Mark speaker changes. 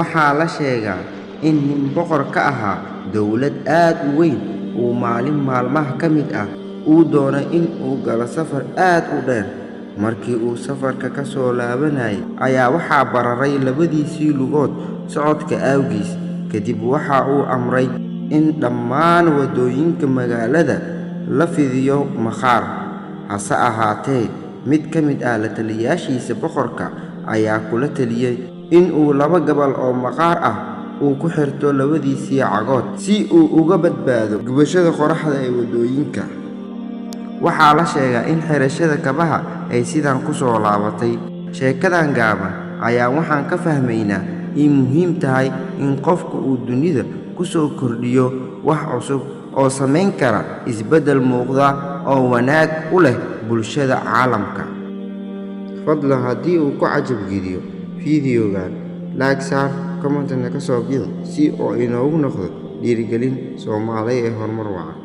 Speaker 1: Waxaa la sheegaa in nin boqor ka ahaa dowlad aad u weyn uu maalin maalmaha ka mid ah uu doonay in uu galo safar aad u dheer. Markii uu safarka ka soo laabanayay ayaa waxaa bararay labadiisii lugood socodka awgiis. Kadib waxa uu amray in dhammaan waddooyinka magaalada la fidiyo maqaar. Hase ahaatee, mid ka mid ah la taliyayaashiisa boqorka ayaa kula taliyay in uu laba gabal oo maqaar ah uu ku xirto labadiisii cagood si uu uga badbaado gubashada qorraxda ee waddooyinka. Waxaa la sheegaa in xirashada kabaha ay sidan ku soo laabatay. Sheekadan gaaban ayaa waxaan ka fahmaynaa in muhiim tahay in qofku uu dunida ku soo kordhiyo wax cusub oo samayn kara isbeddel muuqda oo wanaag u leh bulshada caalamka. Fadlan haddii uu ku cajab geliyo fiidiyogan, like saar, comment-na ka soo bixi si uu inoogu noqdo dhiirigelin Soomaaliya ee horumar wacan.